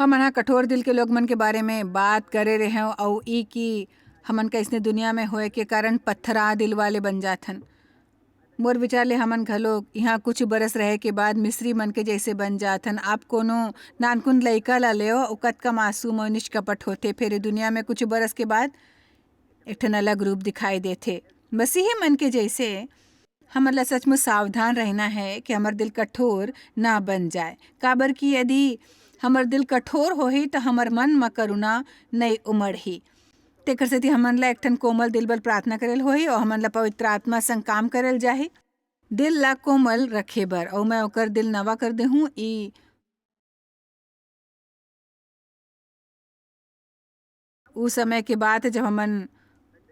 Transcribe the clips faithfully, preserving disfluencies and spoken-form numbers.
हमन ह कठोर दिल के लोग मन के बारे में बात करे रहेंव, अउ ई कि हमन कइसने दुनिया में होए के कारण पत्थरा दिल वाले बन जाथन। मोर विचार ले हमन घलो इहाँ कुछ बरस रहे के बाद मिस्री मन के जइसे बन जाथन। आप कोनो नानकुन लइका ला लेव, ओ कतका मासूम अउ निष्कपट होथे, फेर ए दुनिया में कुछ बरस के बाद एक ठन अलग रूप दिखाई देथे। मसीही मन के जइसे हमन ला सचमुच सावधान रहना हे कि हमर दिल कठोर ना बन जाए, काबर कि यदि हमर दिल कठोर होही, त हमर मन म करुणा नइ उमड़ही। तेकर सेती हमन ला एक ठन कोमल दिल बर प्रार्थना करेल होही अउ हमन ला पवित्र आत्मा संग काम करेल जाही। दिल ला कोमल रखे बर, अउ मैं ओकर दिल नवा कर देहूँ। ई उ समय के बात हे, जब हमन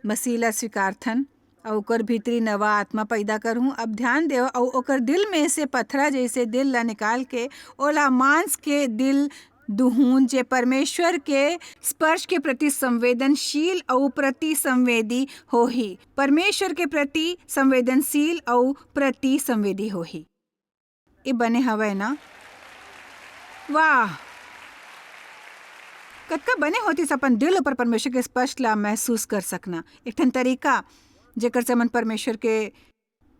मसीह ला स्वीकारथन अउ ओकर भीतरी नवा आत्मा पैदा करहूँ। अब ध्यान देव, अउ ओकर दिल में से पथरा जइसे दिल ला निकाल के ओला मांस के दिल दुहूँ, जे परमेश्वर के स्पर्श के प्रति संवेदनशील अउ प्रति संवेदी होही। परमेश्वर के प्रति संवेदनशील अउ प्रति संवेदी होही। ये बने हवय ना? वाह, कतका बने होतिस अपन दिल ऊपर परमेश्वर के स्पर्श ला महसूस कर सकना। एक ठन तरीका, जेकर से हमन परमेश्वर के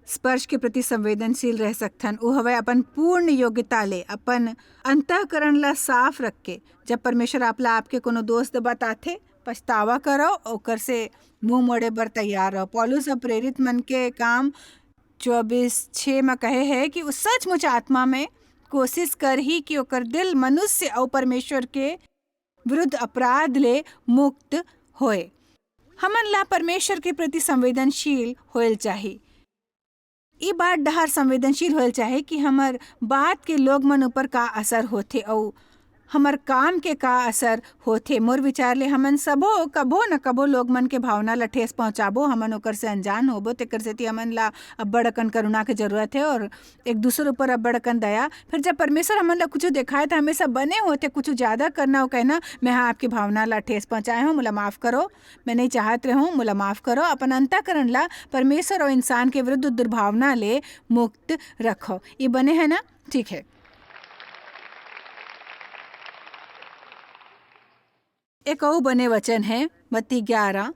स्पर्श के प्रति संवेदनशील रह सकथन, वो हवय अपन पूर्ण योग्यता ले अपन अंतःकरण ला साफ रख के। जब परमेश्वर आप ला आपके कोनो दोस्त बताथे, पछतावा करो, ओकर से मुंह मोड़े बर तैयार रहो। पौलुस ह प्रेरित मन के काम चौबीस छः म कहे हे कि वो सचमुच आत्मा में कोशिश करही कि ओकर दिल मनुष्य अउ परमेश्वर के विरुद्ध अपराध ले मुक्त होए। हमन ला परमेश्वर के प्रति संवेदनशील होएल चाही। ई बात डहार संवेदनशील होएल चाही कि हमर बात के लोग मन ऊपर का असर होथे अउ हमर काम के का असर होथे। मोर विचार ले हमन सबो कभो न कभो लोग मन के भावना ला ठेस पहुंचाबो, हमन ओकर से अनजान होबो, तेकर सेती हमन ला अब्बड़ अकन करुणा के जरूरत हे और एक दूसर ऊपर अब्बड़ अकन दया। फिर जब परमेश्वर हमन ला कुछ देखाए, त हमेशा बने होथे कुछ ज्यादा करना अउ कहना, "मैं हा आपके भावना ला ठेस पहुंचाए हूँ, मोला माफ करो, मैं नहीं चाहत रहूँ, मोला माफ करो।" अपन अंतःकरण ला परमेश्वर अउ इंसान के विरुद्ध दुर्भावना ले मुक्त रखो। ये बने है ना? ठीक है। एक अउ बने वचन है, मत्ती ग्यारह।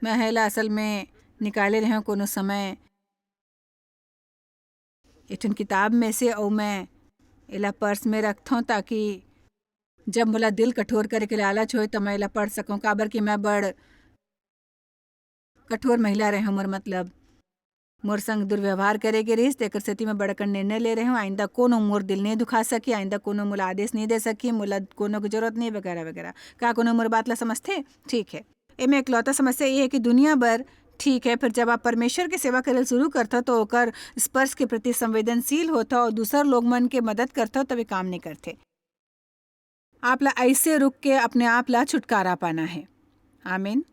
मैं एला असल में निकाले रहेंव कोनो समय एक ठन किताब में से, अउ मैं एला पर्स में रखथंव, ताकि जब मोला दिल कठोर करे के लालच होय, त मैं एला पढ़ सकंव, काबर कि मैं बड़ कठोर महिला रहेंव। मोर मतलब, मोर संग दुर्व्यवहार करे गे रिहिस, तेकर सेती मैं बड़ अकन निर्णय ले रहेंव। आइंदा कोनो मोर दिल नइ दुखा सकी, आइंदा कोनो मोला आदेश नइ दे सकी, मोला कोनो के जरूरत नइ, वगैरह वगैरह। का कोनो मोर बात ला समझथे? ठीक है। एमे एकलौता समस्या ये है कि दुनिया भर ठीक है, फिर जब आप परमेश्वर के सेवा करे ल शुरू करथव, तो ओकर स्पर्श के प्रति संवेदनशील होथव और दूसर लोग मन के मदद करथव, तब ये काम नइ करथे। आप ला ऐसे रुक के अपने आप ला छुटकारा पाना है। आमीन।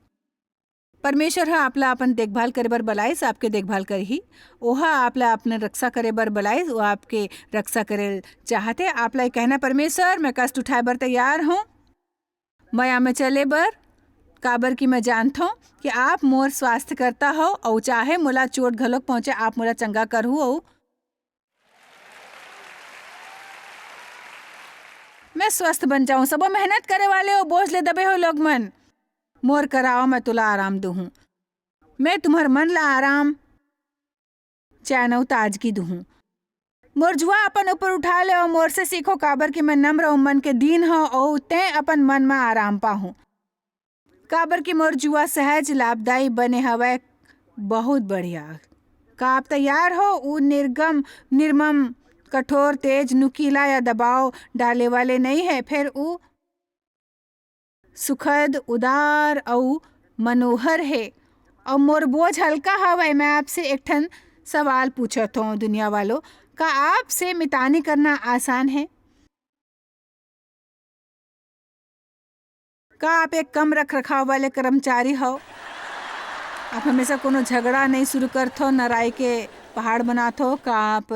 परमेश्वर ह आप ला अपन देखभाल करे बर बलाइस, आपके देखभाल करही। ओहा आप ला अपने रक्षा करे बर बलाइस, वो आपके रक्षा करे चाहत हे। आप ला ये कहना, "परमेश्वर, मैं कष्ट उठाए बर तैयार हूँ, मया में चले बर, काबर कि मैं जानथों कि आप मोर स्वास्थ्यकर्ता हो, अउ चाहे मोला चोट घलोक पहुँचे, आप मोला चंगा करहू, अउ मैं स्वस्थ बन जाऊं।" सबो मेहनत करे वाले हो, बोझ ले दबे हो लोग मन, मोर करा आओ, मैं तुला आराम दूहूं। मैं तुम्हर मन ला आराम, चैन अउ ताजगी दूहूं। मोर जुआ अपन ऊपर उठा ले अउ मोर से सीखो, काबर कि मैं नम्र अउ मन के दीन हव, अउ तैं अपन मन म आराम पाहूं। काबर कि मोर जुआ सहज, लाभदायी बने हवय। बहुत बढ़िया। का आप तैयार हो? ऊ निर्गम, निर्मम, कठोर, तेज, नुकीला या दबाव डाले वाले नहीं है। फिर ऊ सुखद, उदार अउ मनोहर हे। अउ मोर बोझ हल्का हवय। मैं आपसे एक ठन सवाल पूछत हूँ, दुनिया वालों, का आपसे मितानी करना आसान है? का आप एक कम रख रखाव वाले कर्मचारी हव? आप हमेशा कोनो झगड़ा नहीं शुरू करथव, न राय के पहाड़ बनाथव। का आप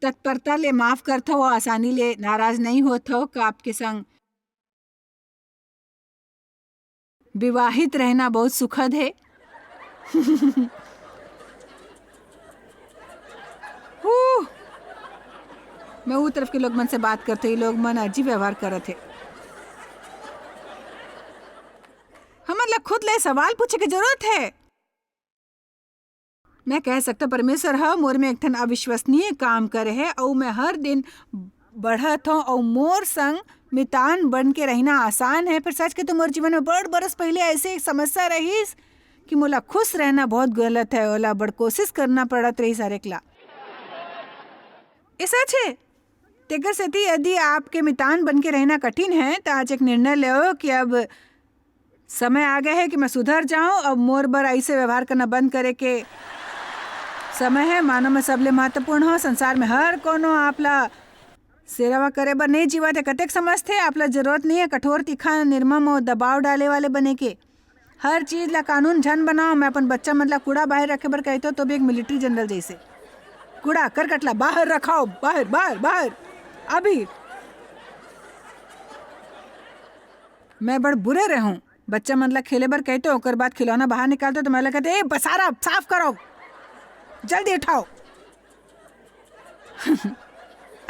तत्परता ले माफ करथव और आसानी ले नाराज नहीं होथव? का आपके संग विवाहित रहना बहुत सुखद है? हू, मैं उ तरफ के लोग मन से बात करत हों, ये लोग मन अजीब व्यवहार करत हे। हमन ला खुद ले सवाल पूछे के जरूरत हे। मैं कह सकथों, परमेश्वर ह मोर में एक ठन अविश्वसनीय काम करे हे, अउ मैं हर दिन बढ़त हों, अउ मोर संग मितान बन के रहना आसान हे। फिर सच के तो मोर जीवन में बड़ बरस पहले ऐसे एक समस्या रहिस कि मोला खुश रहना बहुत गलत हे, ओला बड़ कोशिश करना पड़त रहिस हर एक ला। ये सच हे। तेकर सेती यदि आपके मितान बन के रहना कठिन हे, त आज एक निर्णय लेव कि अब समय आ गया है कि मैं सुधर जाऊं। अब मोर बर ऐसे व्यवहार करना बंद करे के समय है। मानव में सबले महत्वपूर्ण हो, संसार में हर कोनो आपला सेवा करे बर नहीं जीवत है। कतेक समझथे, आपला जरूरत नहीं है कठोर, तीखा, निर्मम और दबाव डाले वाले बने के। हर चीज ला कानून झन बनाओ। मैं अपन बच्चा मन ला कूड़ा बाहर रखे बर कहतो, तो भी एक मिलिट्री जनरल जैसे कूड़ा करकट ला बाहर रखाओ, बाहर, बाहर, बाहर, अभी। मैं बड़ बुरे रहूं। बच्चा मन ला खेले बर कहतो, ओकर बाद खिलौना बाहर निकालतो, तो मैं ला कहते, "ए, बसारा, साफ करो, जल्दी उठाओ।"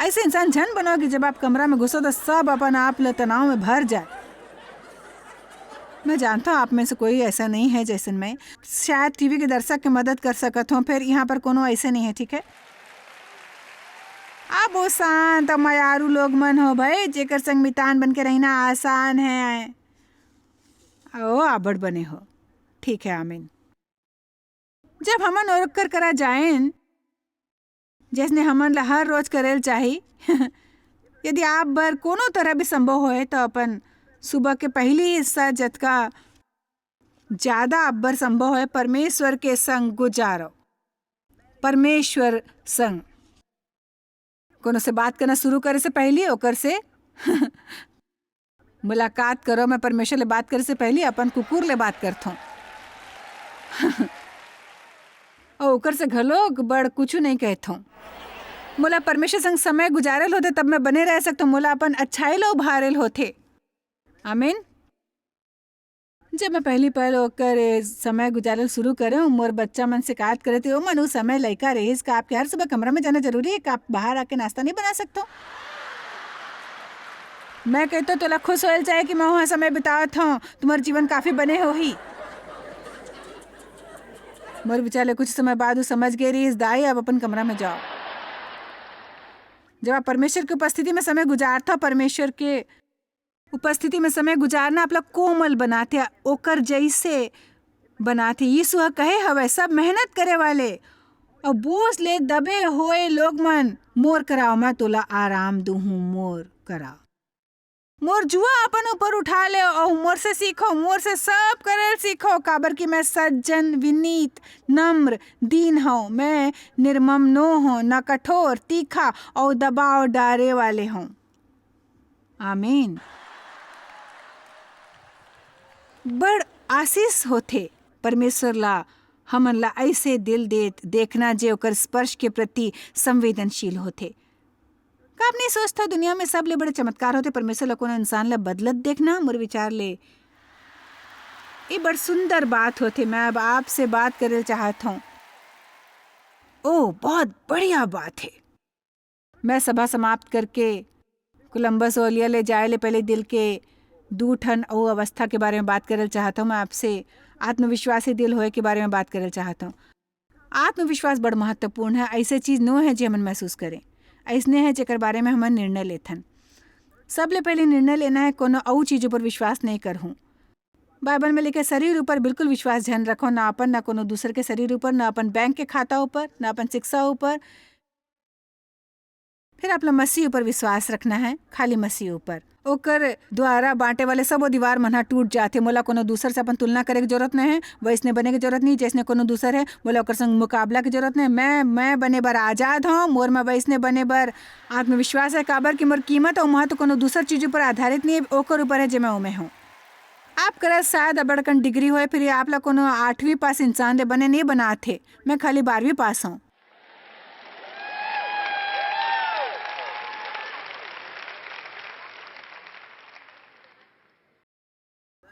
ऐसे इंसान झन बनो कि जब आप कमरा में घुसो, तो सब अपन आप ल तनाव में भर जाए। मैं जानता हूँ, आप में से कोई ऐसा नहीं है जैसन मैं। शायद टीवी के दर्शक के मदद कर सकत हूँ, फिर यहाँ पर कोनो ऐसे नहीं है, ठीक है? आप वो शांत और मयारू लोग मन हो भाई, जेकर संग मितान बन के रहना आसान है। ओ, आबड़ बने हो। ठीक है, आमीन। जब हमन ओकर करा जाएन, जैसने हमन ला हर रोज करेल चाही, यदि आप बर कोनो तरह भी संभव होए, तो अपन सुबह के पहली हिस्सा जतका ज्यादा आप बर संभव होए, परमेश्वर के संग गुजारो। परमेश्वर संग। कोनो से बात करना शुरू करे से पहली ओकर से मुलाकात करो। मैं परमेश्वर ले बात करे से पहली अपन कुकुर ले बात करथों। और ओकर से घलो बड़ कुछु नहीं कहथों। मोला परमेश्वर संग समय गुजारेल होथे, तब मैं बने रह सकथों। मोला अपन अच्छाई ला उभारेल होथे। आमीन। जब मैं पहली पहल ओकर समय गुजारल शुरू करे, मोर बच्चा मन शिकायत करे थे, "ओ मन, उ समय लइका रहिस का? आपके हर सुबह कमरा में जाना जरूरी है का? आप बाहर आके नाश्ता नहीं बना सकते हो?" मैं कहतो, "तोला खुश होयल चाहे कि मैं वहाँ समय बितावत हूँ, तुम्हार जीवन काफी बने होही।" मोर विचार ले कुछ समय बाद वो समझ गए रहिस, "दाई, अब अपन कमरा में जाओ।" जब आप परमेश्वर की उपस्थिति में समय गुजारता, परमेश्वर के उपस्थिति में समय गुजारना आपला कोमल बनाथे, ओकर जइसे बनाथे। यीशु ह कहे हवय, "सब मेहनत करे वाले अउ बोझ ले दबे होए लोग मन मोर करा, मैं तोला आराम दूहूं, मोर करा। मोर जुआ अपन ऊपर उठा ले अउ मोर से सीखो, मोर से सब करेल सीखो, काबर कि मैं सज्जन, विनीत, नम्र, दीन हूँ। मैं निर्मम नो हूँ, न कठोर, तीखा अउ दबाव डारे वाले हूँ।" आमीन। बड़ आशीष होथे परमेश्वर ला, हमन ला ऐसे दिल दे देखना जे ओकर स्पर्श के प्रति संवेदनशील होथे। का आप नहीं सोचता दुनिया में सबले बड़े चमत्कार होथे परमेश्वर ला कोनो इंसान ला बदलत देखना? मोर विचार ले ये बड़ सुंदर बात होथे। मैं अब आपसे बात करे चाहत हूँ। ओ, बहुत बढ़िया बात है। मैं सभा समाप्त करके कोलंबस ओलिया ले जाए ले पहले दिल के दू ठन अउ अवस्था के बारे में बात करल चाहत हूँ। मैं आपसे आत्मविश्वासी दिल होए के बारे में बात करल चाहत हूँ। आत्मविश्वास बड़ महत्वपूर्ण है। ऐसे चीज नो है जे हमन महसूस करें, ऐसने है जेकर बारे में हमन निर्णय लेथन। सबले पहले निर्णय लेना है कोनो अउ चीज ऊपर विश्वास नहीं करहूँ। बाइबल में लिखे, "शरीर ऊपर बिल्कुल विश्वास झन रखो, ना अपन, ना कोनो दूसर के शरीर ऊपर, ना अपन बैंक के खाता ऊपर, ना अपन शिक्षा ऊपर।" फिर आप ला मसीह ऊपर विश्वास रखना है, खाली मसीह ऊपर। ओकर द्वारा बांटे वाले सबो दीवार मन ह टूट जाथे। मोला कोनो दूसर से अपन तुलना करे के जरूरत नहीं है, वैसने बने के जरूरत नहीं जैसने कोनो दूसर है। मोला ओकर संग मुकाबला के जरूरत नहीं। मैं, मैं बने बर आजाद हूँ। मोर में वैसने बने बर आत्मविश्वास है, काबर कि मोर कीमत अउ महत्व कोनो दूसर चीज ऊपर आधारित नहीं है, ओकर ऊपर है जे मैं ओमे हूँ। आप करा शायद अबड़कन डिग्री होए, फिर आप ला कोनो आठवीं पास इंसान ले बने नहीं बनाथे। मैं खाली बारहवीं पास हूँ।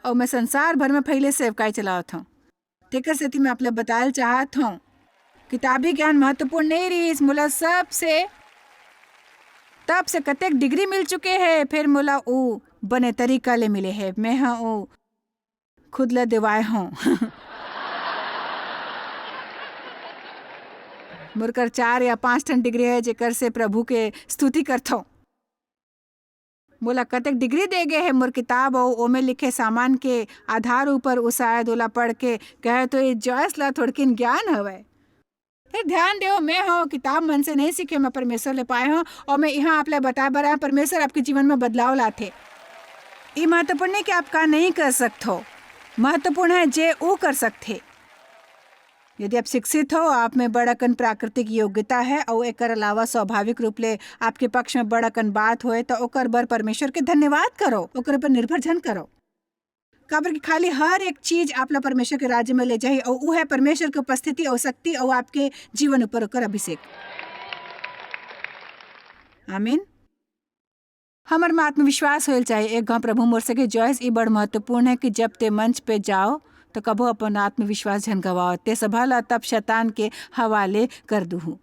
अउ मैं संसार भर में फैले सेवकाई चलावत हूँ। तेकर सेती मैं आप ला बतायल चाहत हूँ, किताबी ज्ञान महत्वपूर्ण नहीं रहिस। मोला सबसे, तब से कतेक डिग्री मिल चुके हे, फेर मोला ऊ बने तरीका ले मिले हे। मैं ह ऊ खुद ला देवाए हूँ। मोर कर चार या पाँच ठन डिग्री हे, जेकर से प्रभु के स्तुति करथों। मोला कतेक डिग्री दे गे हे मोर किताब अउ ओमे लिखे सामान के आधार ऊपर। ऊ शायद ओला पढ़ के कहे, "तो ये जॉयस ला थोड़किन ज्ञान हवय।" फेर ध्यान देव, मैं ह किताब मन से नहीं सीखे, मैं परमेश्वर ले पाए हूँ, अउ मैं इहाँ आप ला बताए बर आए, परमेश्वर आपके जीवन में बदलाव लाथे। ये महत्वपूर्ण नहीं कि आप का नहीं कर सकथो, महत्वपूर्ण है जे ऊ कर सकथे। यदि आप शिक्षित हो, आप में बड़ अकन प्राकृतिक योग्यता है, अउ एकर अलावा स्वाभाविक रूप ले आपके पक्ष में बड़ अकन बात होए, त ओकर बर परमेश्वर के धन्यवाद करो, ओकर पर निर्भर झन करो। काबर कि खाली हर एक चीज आप ला परमेश्वर के राज्य में ले जाही, अउ ऊ है परमेश्वर के उपस्थिति अउ शक्ति अउ आपके जीवन ऊपर ओकर अभिषेक। आमीन। हमर में आत्मविश्वास होए ल चाही। एक घाव प्रभु मोर से कहे, "जॉयस, ई बड़ महत्वपूर्ण है कि जब ते मंच पे जाओ, तो कभो अपन आत्मविश्वास झन गवाओ। ते सभा ला तब शैतान के हवाले कर दुहू।"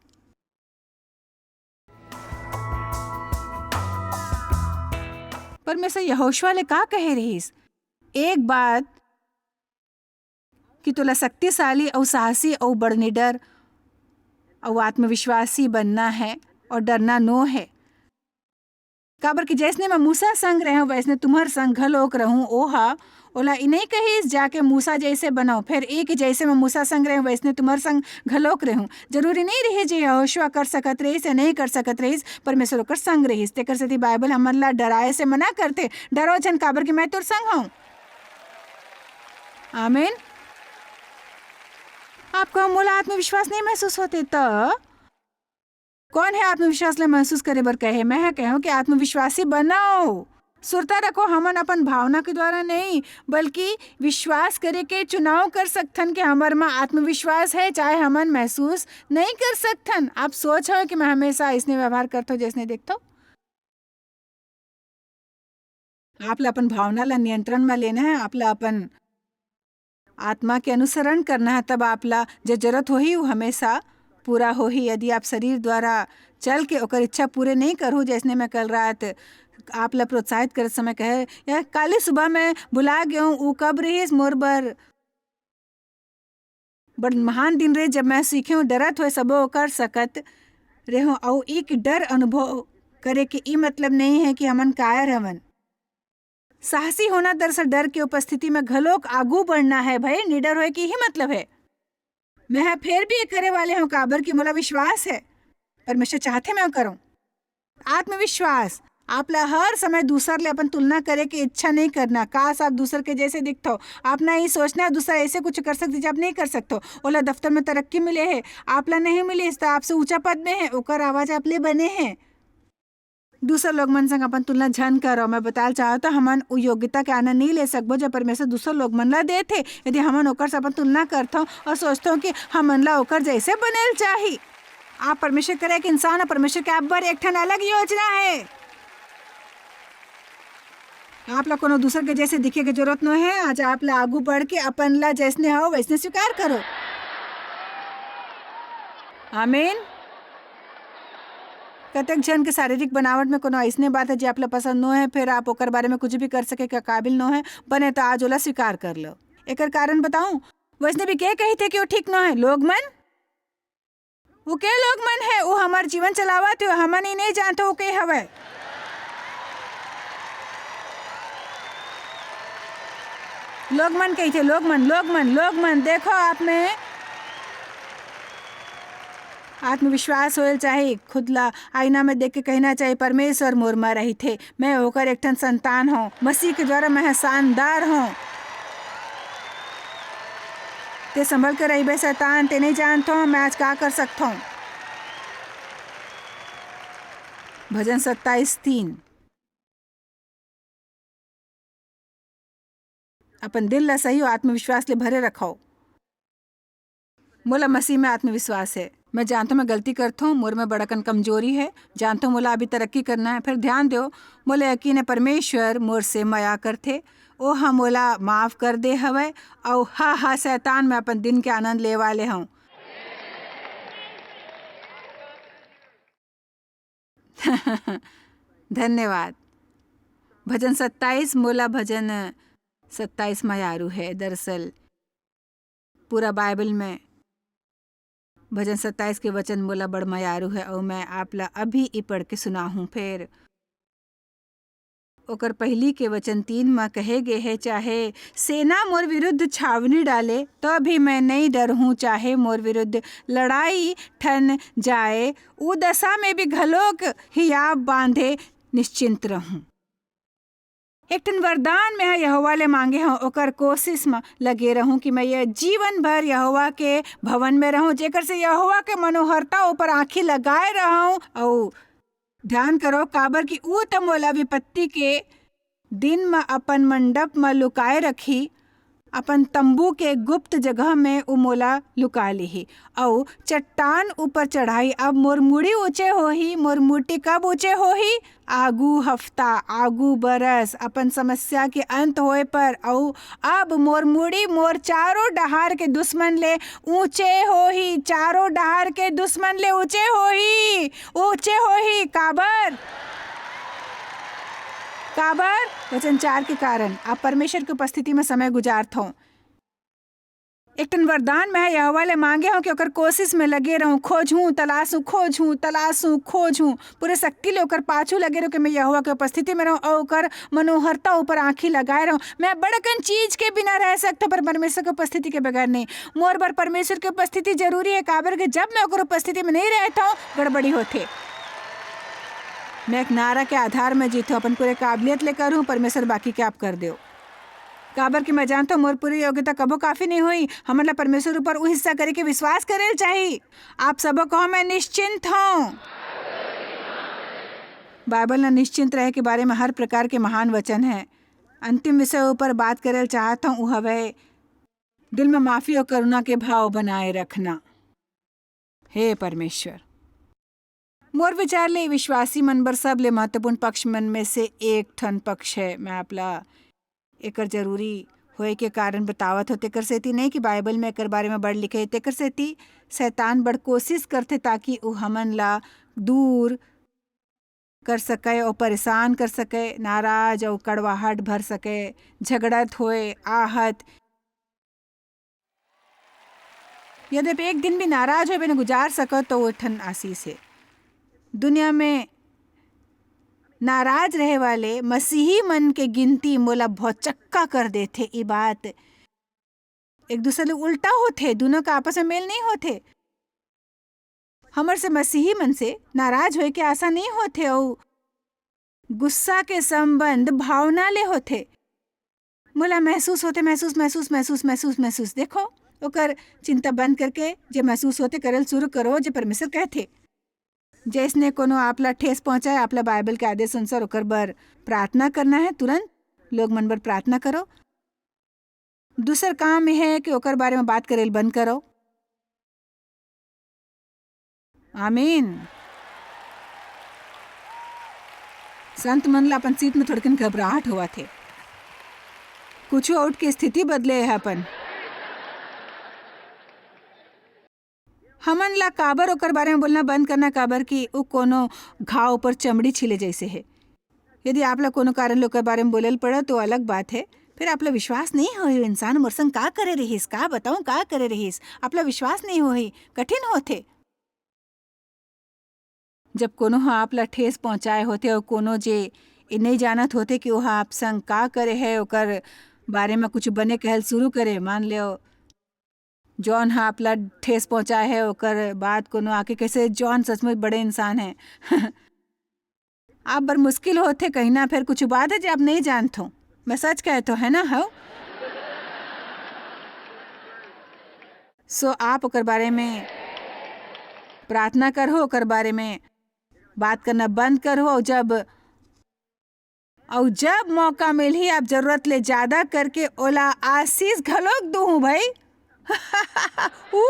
परमेश्वर यहोशुआ ले का कहे रहिस? एक बात कि तोला शक्तिशाली अउ साहसी अउ बड़ निडर अउ आत्मविश्वासी बनना है अउ डरना नो है। काबर कि जैसने मैं मूसा संग रहूं, वैसने तुम्हर संग घलोक रहूं। ओहा, ओला ई नहीं कहिस, "जाके मूसा जैसे बनाओ," फेर ई कि, "जैसे मैं मूसा संग रहूं, वैसने तुम्हर संग घलोक रहूं।" जरूरी नहीं रहिस जे यहोशुआ कर सकत रहिस या नहीं कर सकत रहिस, परमेश्वर ओकर संग रहिस। तेकर सेती बाइबल हमन ला डराए से मना करथे, "डरो झन, काबर कि मैं तोर संग हूं।" आमीन। आप कहो, "मोला आत्मविश्वास नहीं महसूस होते," त कौन है आत्मविश्वास ले महसूस करे बर कहे? मैं ह कहूं कि आत्मविश्वासी बनाओ। सुरता रखो, हमन अपन भावना के द्वारा नहीं, बल्कि विश्वास करे के चुनाव कर सकथन कि हमर म आत्मविश्वास है, चाहे हमन महसूस नहीं कर सकथन। आप सोच हो कि मैं हमेशा इसने व्यवहार करथो, जैसने देखथो? आप ला अपन भावना ला नियंत्रण म लेना है, आप ला अपन आत्मा के अनुसरण करना है, तब आप ला जो जरूरत होही, वो हमेशा पूरा होही। यदि आप शरीर द्वारा चल के ओकर इच्छा पूरे नहीं करहू, जैसने मैं कल रात आप ला प्रोत्साहित करत समय कहे, या काली सुबह मैं भुला गए हूँ, वो कब रहिस मोर बर बड़ महान दिन रहे, जब मैं सीखे हूँ, डरत हुए सबो कर सकत रहे हूँ, अउ एक डर अनुभव करे के ई मतलब नहीं है कि हमन कायर हवन। साहसी होना दरअसल डर के उपस्थिति में घलोक आगू बढ़ना है। भाई, निडर होए के ही मतलब है। मैं ह फेर भी ये करे वाले हूँ, काबर कि मोला विश्वास है, परमेश्वर चाहथे मैं करूँ। आत्मविश्वास, आप ला हर समय दूसर ले अपन तुलना करे के इच्छा नहीं करना। काश आप दूसर के जैसे दिखथो। आप ना ये सोचना दूसर ऐसे कुछ कर सकते जो आप नहीं कर सकते हो। ओला दफ्तर में तरक्की मिले है, आप ला नहीं मिले, इस तो आपसे ऊंचा पद में है, ओकर आवाज आप ले बने हैं। दूसर लोग मन संग अपन तुलना झन करो। मैं बताल चाहत हूं, हमन उ योग्यता के आनंद नहीं ले सकबो जो परमेश्वर दूसर लोग मन ला देथे। यदि हमन ओकर से अपन तुलना करथो और सोचथो कि हमन ला ओकर जैसे बनेल चाही। आप परमेश्वर करे एक इंसान हो, परमेश्वर के आप बर एक ठन अलग योजना है। आप ला कोनो दूसर के जैसे दिखे के जरूरत नो है। आज आप ला आगू बढ़ के अपन ला जैसने हो वैसने स्वीकार करो। आमीन। कतेक झन के शारीरिक बनावट में कोनो अइसने बात है जे आप ला पसंद नो है, फिर आप ओकर बारे में कुछ भी कर सके के काबिल नो है, बने तो आज ओला स्वीकार कर लो। एकर कारण बताऊं, वैसने भी के कहिथे कि वो ठीक नो है? लोग मन। वो के लोग मन है? वो हमार जीवन चलावत हो, हमन ही नहीं जानते वो के हवे। लोग मन कहिथे, लोग मन, लोग मन, लोग मन, देखो आप में आत्मविश्वास होए ल चाही, खुद ला आईना में देख के कहना चाही, "परमेश्वर मोर म रहिथे, मैं ओकर एक ठन संतान हूँ, मसीह के द्वारा मैं ह शानदार हूँ।" ते संभल के रहिबे शैतान, ते नहीं जानत हो मैं आज का कर सकत हूँ। भजन सत्ताईस तीन। अपन दिल ला सही अउ आत्मविश्वास ले भरे रखव। मोला मसीह में आत्मविश्वास है। मैं जानथों मैं गलती करथों, मोर में बड़कन कमजोरी है, जानथों मोला अभी तरक्की करना है। फिर ध्यान दो, मोला यकीन है परमेश्वर मोर से मया करथे, ओ ह मोला माफ कर दे हवय। अउ हा हा शैतान, मैं अपन दिन के आनंद ले वाले हूँ। धन्यवाद। भजन सत्ताईस, मोला भजन सत्ताईस मयारू हे। दरअसल पूरा बाइबल में भजन सत्ताईस के वचन मोला बड़ मयारू हे, अउ मैं आप ला अभी ई पढ़ के सुनाहूँ। फेर ओकर पहिली के वचन तीन म कहे गे हे, "चाहे सेना मोर विरुद्ध छावनी डाले, तो भी मैं नइ डरहूँ, चाहे मोर विरुद्ध लड़ाई ठन जाए, ऊ दशा में भी घलोक हियाव बांधे निश्चिंत रहूँ।" एक ठन वरदान मैं ह यहोवा ले मांगे हूँ, ओकर कोशिश म लगे रहूँ कि मैं ये जीवन भर यहोवा के भवन में रहूँ, जेकर से यहोवा के मनोहरता ऊपर आँखी लगाए रहूँ। अउ ध्यान करो, काबर कि ऊ त मोला विपत्ति के दिन म अपन मंडप म लुकाए रखी, अपन तंबू के गुप्त जगह में ऊ मोला लुका लिही, अऊ चट्टान ऊपर चढ़ाई। अब मोर मुड़ी ऊंचे होही, मोर मुड़ी कब ऊंचे होही? आगू हफ्ता, आगू बरस, अपन समस्या के अंत होए पर, अऊ अब मोर मुड़ी मोर चारों डहार के दुश्मन ले ऊंचे होही, चारों डहार के दुश्मन ले ऊंचे होही, ऊंचे होही। काबर? काबर? वचन चार के कारण, आप परमेश्वर के उपस्थिति में समय गुजारत हो। एक ठन वरदान मैं यहोवा ले मांगे हूँ कि ओकर कोशिश में लगे रहूं, खोजूं, तलाशूं, खोजूं, तलाशूं, खोजूं। पूरे शक्ति ले ओकर पाछू लगे रहूं कि मैं यहोवा के उपस्थिति में रहूं अऊ ओकर मनोहरता ऊपर आंखी लगाए रहूं। मैं बड़कन चीज के बिना रह सकता, पर परमेश्वर के उपस्थिति के बगैर नहीं। मोर बर परमेश्वर के उपस्थिति जरूरी है, काबर कि जब मैं ओकर उपस्थिति में नहीं रहता हूँ, गड़बड़ी होथे। मैं एक नारा के आधार में जीत हूँ, अपन पूरे काबिलियत ले करूँ, परमेश्वर बाकी के आप कर दो। काबर कि मैं जानता हूँ, मोर पूरी योग्यता कबो काफी नहीं हुई। हमन ला परमेश्वर ऊपर उ हिस्सा करे के विश्वास करे ल चाही। आप सबो कहो, "मैं निश्चिंत हूँ।" बाइबल न निश्चिंत रहे के बारे में हर प्रकार के महान वचन है। अंतिम विषय ऊपर बात करे ल चाहत हूँ, उ हवे दिल में माफी और करुणा के भाव बनाए रखना। हे परमेश्वर, मोर विचार ले विश्वासी मन बर सबले महत्वपूर्ण पक्ष मन में से एक ठन पक्ष है। मैं आपला एकर जरूरी होए के कारण बतावत हो, तेकर सेती नहीं कि बाइबल में एकर बारे में बड़ लिखे, तेकर सेती शैतान बड़ कोशिश करथे ताकि उ हमन ला दूर कर सके और परेशान कर सके, नाराज और कड़वाहट भर सके, झगड़त होए, आहत। यदि आप एक दिन भी नाराज होए बिना गुजार सको, तो वो ठन आशीष है। दुनिया में नाराज रहे वाले मसीही मन के गिनती मोला भौचक्का कर देथे। ई बात एक दूसरे ले उल्टा होथे, दोनों का आपस में मेल नहीं होथे। हमर से मसीही मन से नाराज होए के आशा नहीं होथे, अउ गुस्सा के संबंध भावना ले होथे। मोला महसूस होथे, महसूस, महसूस, महसूस, महसूस, महसूस। देखो, ओकर चिंता बंद करके जे महसूस होथे, करल शुरू करो, जे परमेश्वर कहथे। जैसने कोनो आप ला ठेस पहुंचाए, आप ला बाइबल के आदेश अनुसार ओकर बर प्रार्थना करना है। तुरंत लोग मन बर प्रार्थना करो। दूसर काम यह है कि ओकर बारे में बात करेल बंद करो। आमीन। संत मन ला अपन सीट में थोड़कन घबराहट होवत हे। कुछ आउट के स्थिति बदले है अपन। हमन ला काबर ओकर बारे में बोलना बंद करना, काबर कि वो कोनो घाव पर चमड़ी छीले जैसे है। यदि आप ला कोनो कारण ले ओकर बारे में बोले ल पड़ा, तो अलग बात है। फिर आप ला विश्वास नहीं होही, इंसान मोर संग का करे रहिस, का बताऊं, का करे रहिस, आप ला विश्वास नहीं होही, कठिन होथे। जब कोनो ह आप ला ठेस पहुंचाए होथे और कोनो जे ये नहीं जानत होथे कि ओह आप संग का करे है, ओकर बारे में कुछ बने कहल शुरू करे, मान लो, जॉन ह आप ला ठेस पहुंचाए है, ओकर बाद कोनो आके कैसे, जॉन सचमुच बड़े इंसान है। आप बर मुश्किल होथे कहीं ना, फिर कुछ बात है जे आप नहीं जानत हो। मैं सच कहत हो, है ना, हो? So आप ओकर बारे में प्रार्थना करहो, ओकर बारे में बात करना बंद करहो, और जब, और जब मौका मिलही, आप जरूरत ले ज्यादा करके ओला आशीष घलोक दूहूं भाई। ऊ।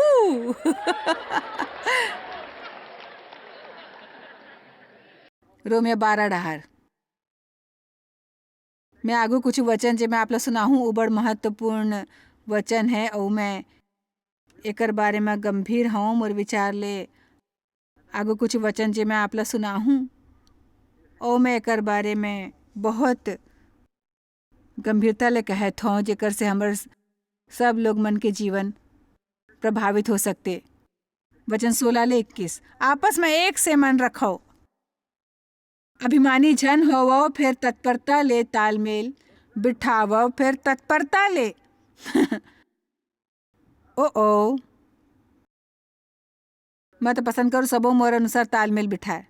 रोमियो बारह डहार। मैं आगू कुछ वचन जे मैं आप ला सुनाहूं, वो बड़ महत्वपूर्ण वचन है, और मैं एकर बारे में गंभीर हूँ, मोर विचार ले आगू कुछ वचन जे मैं आप ला सुनाहूं। अउ मैं एकर बारे में बहुत गंभीरता ले कहत हौं, जेकर से हमर सब लोग मन के जीवन प्रभावित हो सकथे। वचन सोलह ले इक्कीस, आपस में एक से मन रखव, अभिमानी झन होवव, फेर तत्परता ले तालमेल बिठावव, फेर तत्परता ले। ओ ओ, मैं तो पसंद करूँ सबो मोर अनुसार तालमेल बिठाए।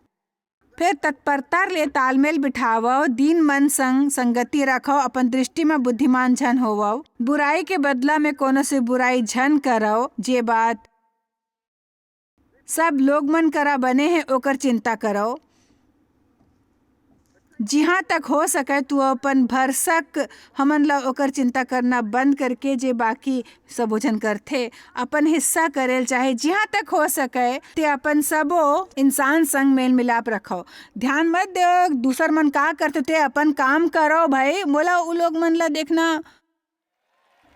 फेर तत्परता ले तालमेल बिठावव, दीन मन संग संगति रखव, अपन दृष्टि में बुद्धिमान झन होवव, बुराई के बदला में कोनो से बुराई झन करव, जे बात सब लोग मन करा बने हे, ओकर चिंता करव। जिहाँ तक हो सकय, तू अपन भरसक हमन ला ओकर चिंता करना बंद करके, जे बाकी सबो झन करथे, अपन हिस्सा करेल चाहे। जिहाँ तक हो सकय, ते अपन सबो इंसान संग मेल मिलाप रखव। ध्यान मत देव, दूसर मन का करथे, ते अपन काम करव भाई। मोला उ लोग मन ला देखना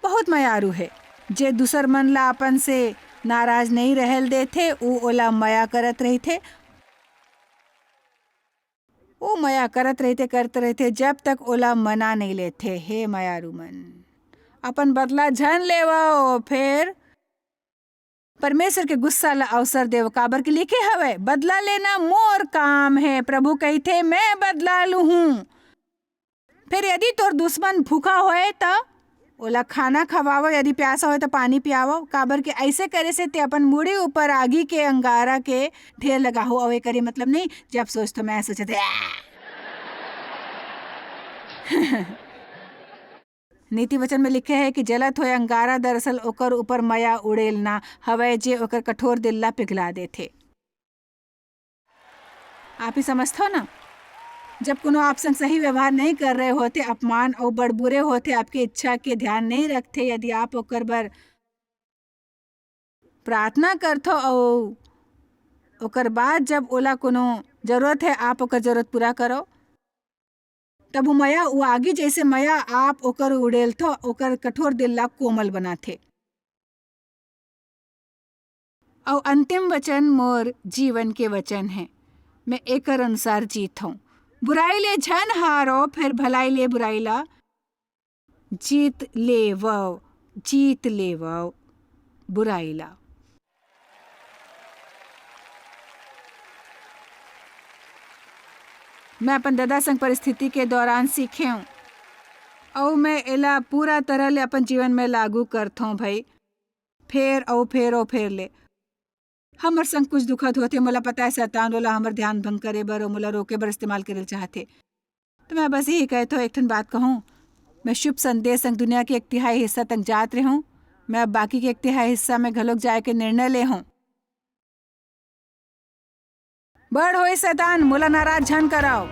बहुत मयारू हे, जे दूसर मन ला अपन से नाराज नइ रहल देथे, उ ओला मया करत रहिथे। ओ मया करत रहिथे, करत रहिथे, जब तक ओला मना नइ लेथे। हे मयारू मन, अपन बदला झन लेवव, फेर परमेश्वर के गुस्सा ला अवसर देव, काबर के लिखे हवय, "बदला लेना मोर काम हे।" प्रभु कहिथे, "मैं बदला लूहूं।" फिर यदि तोर दुश्मन भूखा होए, त ओला खाना खवावव, यदि प्यासा होए, त पानी पियावव, काबर के ऐसे करे से ते अपन मुड़ी ऊपर आगी के अंगारा के ढेर लगाहू। अउ एकर ये मतलब नहीं, जब सोचथो मैं सोचत, नीति वचन में लिखे हे कि जलत होए अंगारा दरअसल ओकर ऊपर मया उड़ेलना हवय, जे ओकर कठोर दिल ला पिघला देथे। आप ही समझथव ना, जब कोनो आप संग सही व्यवहार नहीं कर रहे होथे, अपमान अउ बड़बुरे होथे, आपके इच्छा के ध्यान नहीं रखथे, यदि आप ओकर बर प्रार्थना करथव अउ ओकर बाद जब ओला कोनो जरूरत है, आप ओकर जरूरत पूरा करव, तब वो मया, वो आगी जैसे मया, आप ओकर उड़ेलथव, ओकर कठोर दिल ला कोमल बनाथे। अउ अंतिम वचन मोर जीवन के वचन है, मैं एकर अनुसार जीत हूँ। बुराई ले झन हारो, फिर भलाई ले बुराई ला जीत लेवव, जीत लेवव बुराई ला। मैं अपन ददा संग परिस्थिति के दौरान सीखे हूँ, अउ मैं एला पूरा तरह ले अपन जीवन में लागू करथौं भाई, फेर अउ फेर अउ फेर ले। हमर संग कुछ दुखद होथे, मोला पता है शैतान ओला हमर ध्यान भंग करे बर अउ मोला रोके बर इस्तेमाल करे ल चाहथे। तो मैं बस यही कहत हूँ, एक ठन बात कहूँ, मैं शुभ संदेश संग दुनिया के एक तिहाई हिस्सा तक जात रहूँ। मैं अब बाकी के एक तिहाई हिस्सा में घलोक जाए के निर्णय ले हूँ। बड़ होए शैतान, मोला नाराज झन कराओ।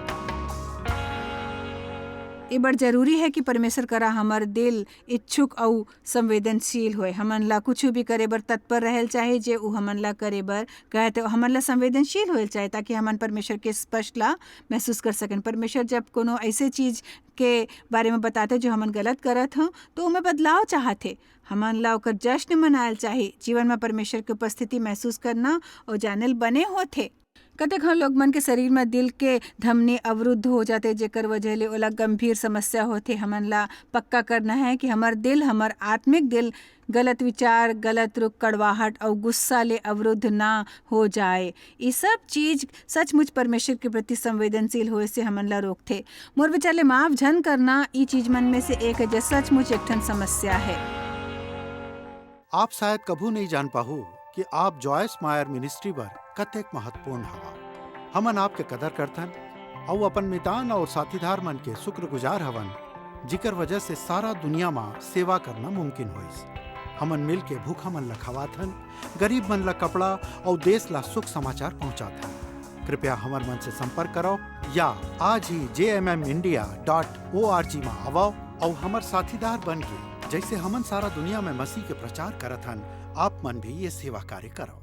ये बड़ जरूरी है कि परमेश्वर करा हमर दिल इच्छुक अउ संवेदनशील होए। हमन ला कुछ भी करे बर तत्पर रहल चाहे, जे उ हमन ला करे बर कहे, तो हमन ला संवेदनशील होए चाहे, ताकि हमन परमेश्वर के स्पष्ट ला महसूस कर सकन। परमेश्वर जब कोनो ऐसे चीज के बारे में बताते, जो हमन गलत करत हन, तो ओमे बदलाव चाहत हे। हमन ला ओकर जश्न मनायल चाही। जीवन में परमेश्वर के उपस्थिति महसूस करना अउ जानल बने होथे। कतेक हम लोग मन के शरीर में दिल के धमनी अवरुद्ध हो जाथे, जेकर वजह ले ओला गंभीर समस्या होथे। हमन ला पक्का करना है कि हमर दिल, हमर आत्मिक दिल गलत विचार, गलत रुख, कड़वाहट अउ गुस्सा ले अवरुद्ध ना हो जाए। ये सब चीज सचमुच परमेश्वर के प्रति संवेदनशील होए से हमन ला रोकथे। मोर विचार ले माफ झन करना, ई चीज मन में से एक है, जे सचमुच एक ठन समस्या है। आप शायद कभू नहीं जान पाहू कि आप जॉयस मायर मिनिस्ट्री बर कतेक महत्वपूर्ण हवा। हमन आपके कदर करथन अउ अपन मितान अउ साथीदार मन के शुक्रगुजार हवन, जिकर वजह से सारा दुनिया मा सेवा करना मुमकिन होइस। हमन मिल के भूखा मन ला खवाथन, गरीब मन ला कपड़ा अउ देश ला सुख समाचार पहुंचाथन। कृपया हमर मन से संपर्क करो या आज ही जे M M India dot O R G मा आवव अउ हमर साथीदार बन के, जैसे हमन सारा दुनिया में मसीह के प्रचार करत हन, आप मन भी ये सेवा कार्य करो।